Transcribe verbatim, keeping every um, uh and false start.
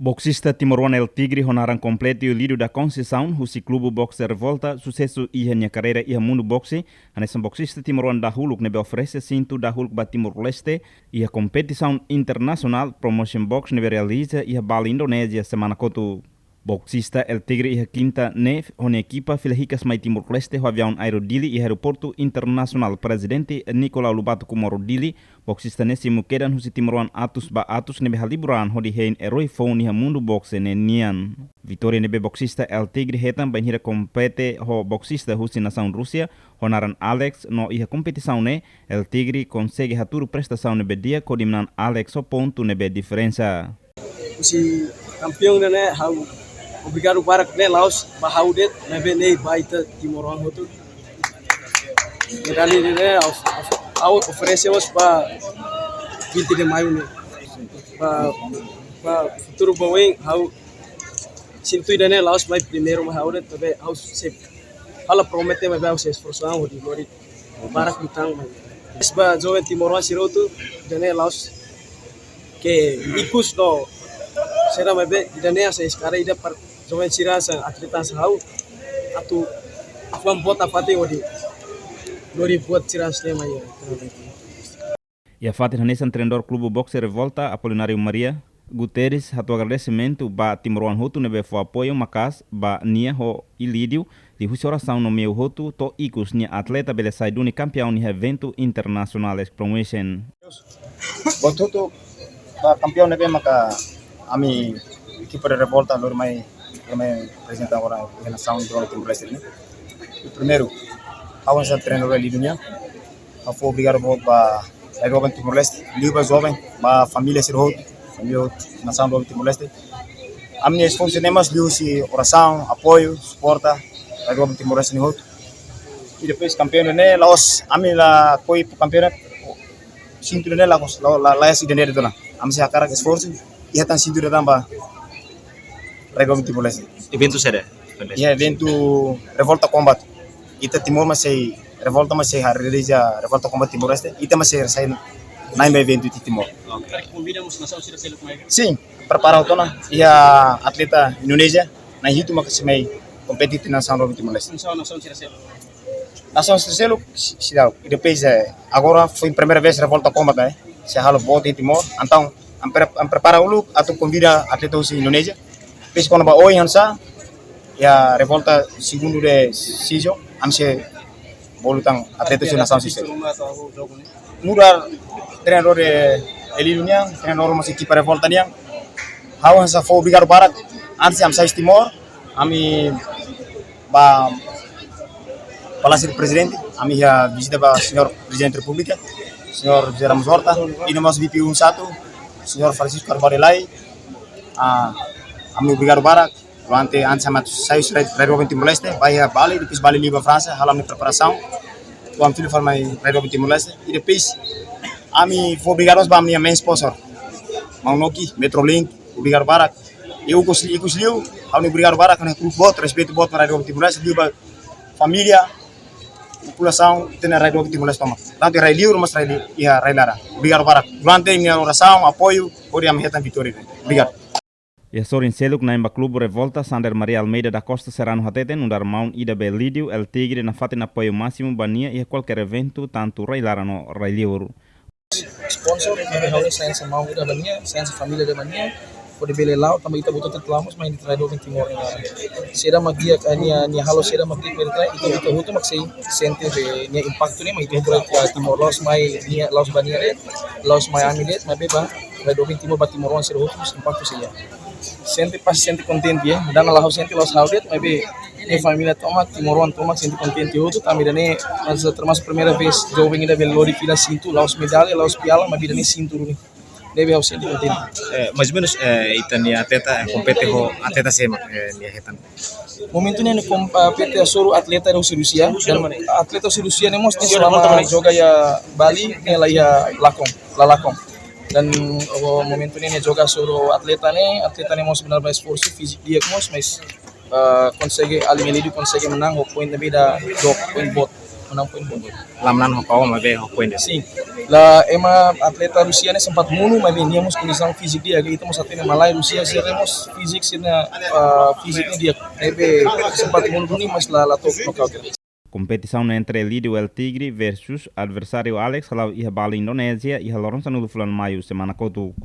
Boksista timoroan El Tigre ho naran kompletu Lídio da Conceição, husi Klubu Boxe Revolta, susesu iha nia karreira iha mundu boxe, hanesan boksista timoroan dahuluk ne'ebé oferese sintu dahuluk ba Timor-Leste iha kompetisaun internasionál Promotion Box ne'ebé realiza iha Bali, Indonézia, semana kotuk. Boksista El Tigre iha kinta ne'e ho nia ekipa fila hikas mai Timor-Leste ho aviaun Aero Dili iha Aeroportu Internasionál Prezidente Nicolau Lobato Comoro Dili. Boksista ne'e simu kedan husi timoroan atus ba atus ne'ebé halibur an hodi hein eroi foun iha mundu boxe ne'e nian. Vitória ne'ebé boksista El Tigre hetan bainhira kompete ho boksista husi nasaun Rúsia ho naran Alex, no iha kompetisaun ne'e El Tigre konsege hatudu prestasaun ne'ebé di'ak hodi manán Alex ho pontu ne'ebé diferensa. Husi kampeaun ne'e, ha'u obrigadu barak ne'e la'ós ba ha'u de'it, maibé ne'e ba ita timoroan hotu. Medalla ne'e ha'u, ha'u, ha'u oferese mós ba vinte de Maio ne'e. Ba, ba futuru ba oin, ha'u sintu ida-ne'e la'ós mai primeiru mai ha'u de'it, maibé ha'u sei, ha'u la promete, maibé ha'u sei esforsu an hodi, hodi barak liután mai. Ba joven timoroan sira hotu, ida-ne'e la'ós ke ikus no sira, maibé ida-ne'e hanesan eskada ida para joven sira, hanesan atleta hanesan ha'u, atu atu fó buat nafatin hodi lori buat sira hanesan ne'e mai. Iha fatin hanesan, treinadór Klubu Boxe Revolta, Apolinário Maria Guterres, hato'o agradesimentu ba timoroan hotu ne'ebé fó apoiu maka'as ba nia ho Ilídio, liuhusi orasaun no meiu hotu, to'o ikus nia atleta bele sai duni kampeaun iha eventu internasionál Expromotion. Buat hotu ba kampeaun ne'ebé maka ami ekipa de Revolta lori mai, lori mai reprezenta agora iha nasaun Timor-Leste ne'e. Primeiru, ha'u hanesan treinadór Ilídio nian, ha'u fó obrigadu boot ba rai doben Timor-Leste, liu ba joven, ba família sira hotu, família hotu, nasaun doben Timor-Leste. Ami-nia esforsu ne'e mós liuhusi orasaun, apoiu, suporta rai doben Timor-Leste nia hotu. I depois kampeaun ne'e la'ós ami lakohi ba kampeaun, sintu ne'e la, la, la, la iha ida-ne'e de'it ona. Ami sei hakarak esforsu, i hetan sintu ida tan ba rai doben Timor-Leste. Eventu saida? Iha eventu Revolta Combat. Ita Timor mak sei, Revolta mak sei realiza Revolta Combat Timor-Leste. Ita mak sei sai na'in ba eventu iha Timor. Oke. Konvida mós nasaun sira seluk mai? Sin, prepara hotu ona. Iha atleta Indonézia na'in hitu mak sei mai kompete iha nasaun doben Timor-Leste. Nasaun, nasaun sira seluk? Nasaun sira seluk, si-, seidauk. I depois, eh, agora foin primeira vez Revolta Combat, eh. Sei halo boot iha Timor. Entaun, ami pre-, ami prepara uluk atu konvida atleta husi Indonézia. Depois kona-ba oin hanesan, iha Revolta segundu de season, ami sei bolu tan atleta husi nasaun sira seluk. Muda treinadór de Ilídio nian, treinadór mós ekipa Revolta nian. Ha'u hanesan fó obrigadu barak, antes ami sai Timor, ami ba Palásiu Prezidente, ami iha vizita ba Señór Prezidente Repúblika, Señór José Ramos Horta, i no mós V P um satu, Señór Francisco Carvalho Lai, ah, ami obrigadu barak, durante antes ami sai husi rai, rai doben Timor-Leste, ba iha Bali, depois Bali liu ba Fransa, halo ami-nia preparasaun, atu ami fila fali mai rai doben Timor-Leste, i depois ami fó obrigadu ba ami-nia main sponsor, Maun Noki, Metrolink, obrigadu barak. I ikus, ikus liu, ha'u-nia obrigadu barak, ha'u-nia kruuk boot, respeitu boot ba rai doben Timor-Leste, liu ba família, populasaun, ita-nia rai doben Timor-Leste tomak. Tantu rai liur, mas rai li-, iha rai laran. Obrigadu barak. Durante imi-nia orasaun, apoiu, hodi ami hetan vitória. Obrigadu. Iha sorin seluk, na'in ba Klubu Revolta, Sander Maria Almeida da Costa Serrano hateten, nu'udar maun ida ba Ilídio, El Tigre nafatin apoiu másimu ba nia iha kualkér eventu, tantu rai laran no rai liur. Sponsor, maibé ha'u hanesan maun ida ba nia, hanesan família ida ba nia, hodi bele la'o, tanba ita buat hotu la'o mós mai iha rai doben Timor ne'e. Saida mak di'ak, eh, nia, nia halo saida mak di'ak ba rai, ita, ita hotu mak sei sente be nia impaktu ne'e, mak ita hotu rai, eh, Timor la'ós mai nia, la'ós ba nia de'it, la'ós mai ami de'it, maibé ba rai doben Timor, ba timoroan sira hotu, impaktu sei iha. Sente pasti, sente kontente, eh. Dala ruma ha'u sente la'ós ha'u de'it, maibé nia família tomak, timoroan tomak, sente kontente hotu, tanba ida-ne'e, mas termasuk primeira vez joven ida bele lori fila sintu, la'ós medalla, la'ós piala, maibé ida-ne'e sintu duni. Ne'ebé ha'u sente kontente. Eh, mais ou menos, eh, ita-nia atleta, eh, kompete ho atleta sé mak, eh, nia hetan? Momentu ne'e, ne'e kom-, eh, kompete hasoru atleta husi Rúsia, dan atleta husi Rúsia ne'e mós selama joga iha Bali, ne'e la iha lakon, la lakon. Dan, oh, momentu ne'e, ne'e joga hasoru atleta ne'e, atleta ne'e mós benar-benar esforsu, fíziku di'ak mós, mas, eh, konsege, alin Ilídio konsege manán, ho poin ne'ebé ida dook, poin boot. Não foi bom. Lamanan ho kawan maibé ho poin de'it. Sim. La ema atleta Rusia ne'e sempat monu, maibé nia mós kondisaun fíziku di'ak, ita mós hatene malae Rusia sira mós fíziku sira, ah, fíziku ne'e di'ak. Ne'ebé sempat monu duni, mas la, la to'o nokaute. Kompetisaun entre Lidio El Tigre versus adversáriu Alex hala'o iha Bali, Indonézia, iha loron sanulu fulan Maiu semana kotuk.